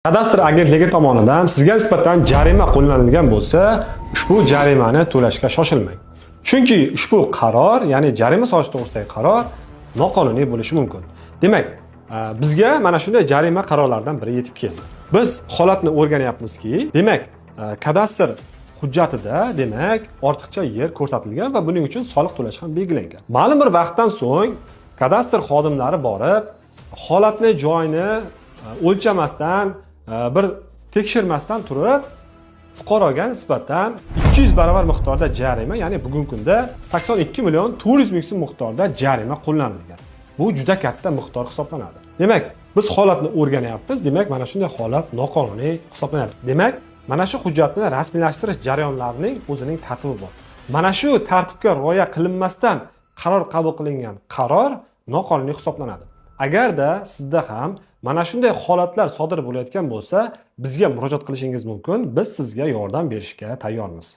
Kadastr agentligi tomonidan sizga nisbatan jarima qo'llanilgan bo'lsa, ushbu jarimani to'lashga shoshilmang. Chunki ushbu qaror, ya'ni jarima solish to'g'risidagi qaror noqonuniy bo'lishi mumkin. Demak, bizga mana shunday jarima qarorlaridan biri yetib keldi. Biz holatni o'rganyapmizki, demak, kadastr hujjatida, demak, ortiqcha yer ko'rsatilgan va buning uchun soliq to'lash ham belgilangan. Ma'lum bir vaqtdan so'ng kadastr xodimlari borib, holatni, joyini o'lchamasdan, bir tekshirmasdan turib, fuqaroga nisbatan 200 barobar miqdorda jarima, ya'ni bugungi kunda 82 million 400 ming so'm miqdorda jarima qo'llanilgan. Bu juda katta miqdor hisoblanadi. Demak, biz holatni o'rganyapmiz. Demak, mana shunday holat noqonuniy hisoblanadi. Demak, mana shu hujjatni rasmiylashtirish jarayonlarining o'zining tartibi bor. Mana shu tartibga rioya qilinmasdan qaror qabul qilingan qaror noqonuniy hisoblanadi. Agarda sizda ham mana shunday holatlar sodir bo'layotgan bo'lsa, bizga murojaat qilishingiz mumkin. Biz sizga yordam berishga tayyormiz.